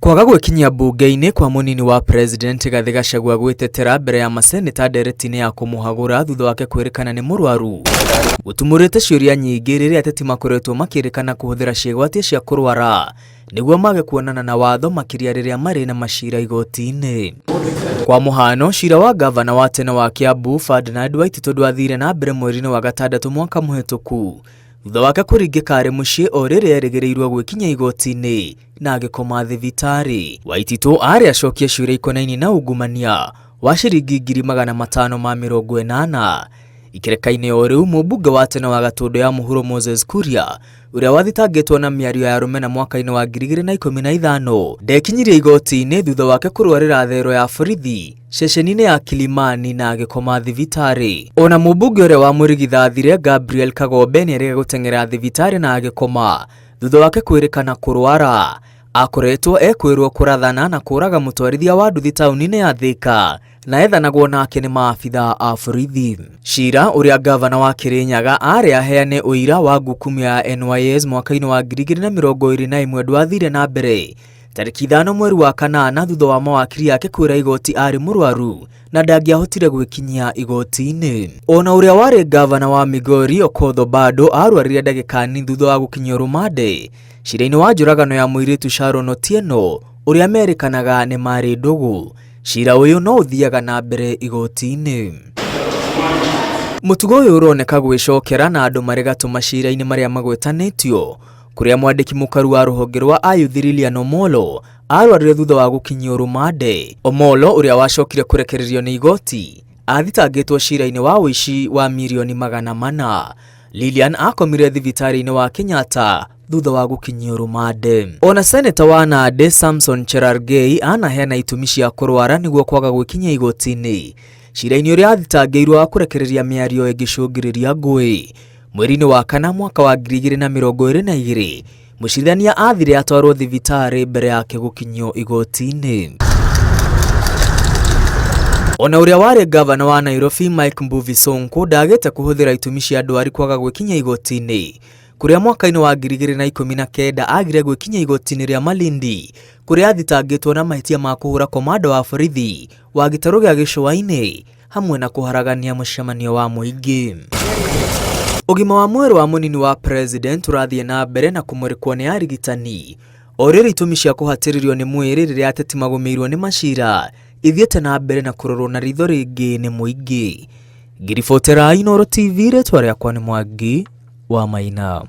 Kwaga gwĩkinyia mbunge-inĩ kwa mũnini wa president Rigathĩ Gachagua gwĩtetera mbere ya maseneta ndereti-inĩ ya kũmũhagũra thutha wake kwĩrĩkana nĩ mũrwaru gũtumũrĩte ciũria nyingĩ rĩrĩa ateti makoretwo makĩrĩkana kũhũthĩra ciĩgwatio cia kũrwara nĩguo mage kuonana na watho makĩria rĩrĩa marĩ na macira igoti-inĩ. Kwa mũhano, cira wa ngavana wa tene wa Kiambu Ferdinand Waititũ ndwathire na mbere mweri-inĩ wa gatandatũ mwaka mũhĩtũku thutha wake kũringĩka arĩ mũciĩ o rĩrĩa erĩgĩrĩirwo gwĩkinyia igoti-inĩ na agĩkoma thibitarĩ. Waititũ aarĩ acokie ciũria ikonainie na ungumania wa ciringi 580,000. Ikereka-inĩ o rĩu, mũmbunge wa tene wa Gatũndũ ya Mũhuro Moses Kuria ũrĩa wathitangĩtwo na mĩario ya rũmena mwaka-inĩ wa 2015 ndekinyirie igoti-inĩ thutha wake kũrwarĩra thero ya borithi ceceni-inĩ ya Kilimani na agĩkoma thibitarĩ. Ona mũmbunge ũrĩa wamũrigithathire Gabriel Kagombe nĩerĩga gũteng'era thibitarĩ na agĩkoma thutha wake kwĩrĩkana kũrwara. Akoretwo ekwĩrwo kũrathana na kũraga mũtwarithia wa nduthi taũni-inĩ ya Thika na ethanagwo nake nĩ maabitha a borithi. Cira ũrĩa ngavana wa Kirinyaga aarĩ aheane ũira wa ngukumio ya NYS mwaka-inĩ wa 2021 ndwathire na mbere tarĩki 5 mweri wa kanana thutha wa mawakiri ake kwĩra igoti aarĩ mũrwaru na ndangĩahotire gwĩkinyia igoti-inĩ. Ona ũrĩa warĩ ngavana wa Migori Okoth Obado arwarire ndagĩka nini thutha wa gũkinyio rũmande cira-inĩ wa njũragano ya mũirĩtu Sharon Otieno ũrĩa merĩkanaga nĩ marĩ ndũgũ. Cira ũyũ no ũthiaga na mbere igoti-inĩ. Mũtugo ũyũ ũroneka gwĩcokera na andũ marĩ gatũ macira-inĩ marĩa magwetanĩtio kũrĩa mwandĩki mũkaru wa rũhonge rwa ayuthi Lilian Omolo arwarire thutha wa gũkinyio rũmande. Omolo ũrĩa wacokire kũrekererio nĩ igoti athitangĩtwo cira-inĩ wa ũici wa mirioni 400. Lilian akomire thibitarĩ-inĩ wa Kenyatta thutha wa gũkinyio rũmande. Ona seneta wa Nandi Samson Cherargei anaheana itũmi cia kũrwara nĩguo kwaga gwĩkinyia igoti-inĩ cira-inĩ ũrĩa athitangĩirwo wa kũrekereria mĩario ĩngĩcũngĩrĩria ngũĩ. Mweri-inĩ wa kana mwaka wa 2022 mũcirithania athire atwarwo thibitarĩ mbere yake gũkinyio igoti-inĩ. Ona ũrĩa warĩ ngavana wa Nairobi Mike Mbuvi Sonko ndagĩte kũhũthĩra itũmi cia ndwari kwaga gwĩkinyia igoti-inĩ kũrĩa mwaka-inĩ wa 2019 agire gwĩkinyia igoti-inĩ rĩa Malindi kũrĩa athitangĩtwo na mahĩtia ma kũhũra komanda wa borithi wa gĩtarũ gĩa gĩcũa-inĩ hamwe na kũharagania mũcemanio wa mũingĩ. Ũgima wa mwĩrĩ wa mũnini wa president ũrathiĩ na mbere na kũmũrĩkwo nĩ arigitani o rĩrĩ itũmi cia kũhatĩrĩrio nĩ mwĩrĩ rĩrĩa ateti magũmĩirwo nĩ macira ithiĩte na mbere na kũrorwo na ritho rĩngĩ nĩ mũingĩ. Ngiribotera Inooro TV, rĩtwa rĩakwa nĩ Mwangi wa Maina.